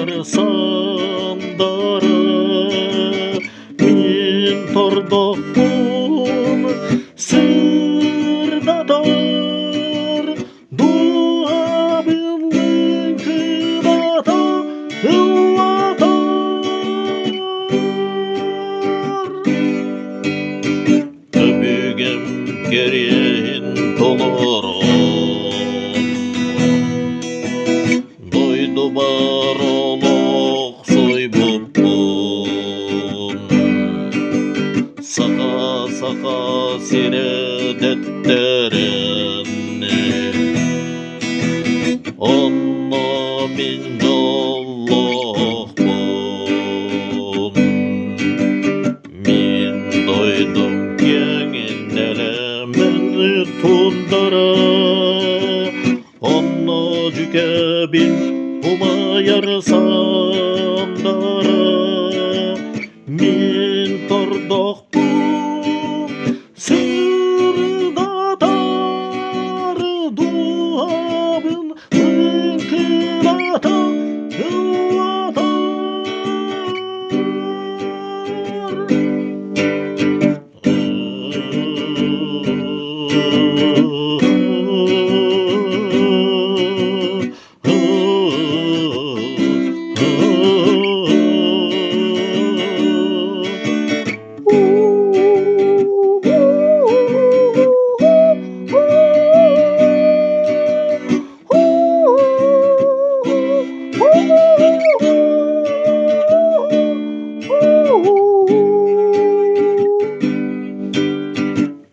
Умайар сандара, мин тордохпун сырдатар, дууһабын лыҥкыната ыллатар. Өбүгэм кэриэһин толорон, дойдубар олохсуйбуппун. Саха-саха сирэ дэттэрэн, онно мин дьоллоохпун. Мин дойдум киэҥ нэлэмэн туундара, онно дьүкэбил умайар сандара. Мин тордохпун сырдатар дууһабын лыҥкыната ыллатар.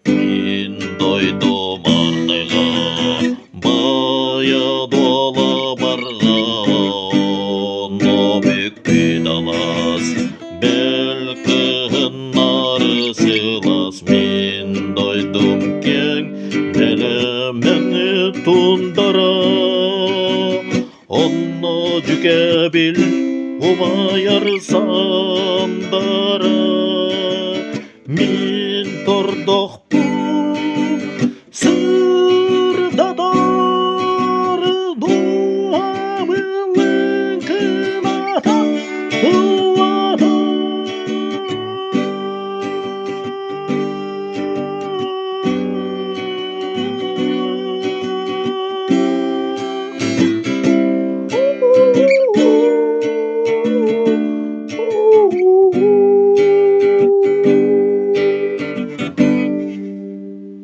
Мин дойдум ардыга баайа-дуола барҕа, онно бүкпүт алаас, бэл кыһыннары сылаас. Мин дойдум киэҥ нэлэмэн туундара, онно дьүкэбил умайар сандара. Мин тордох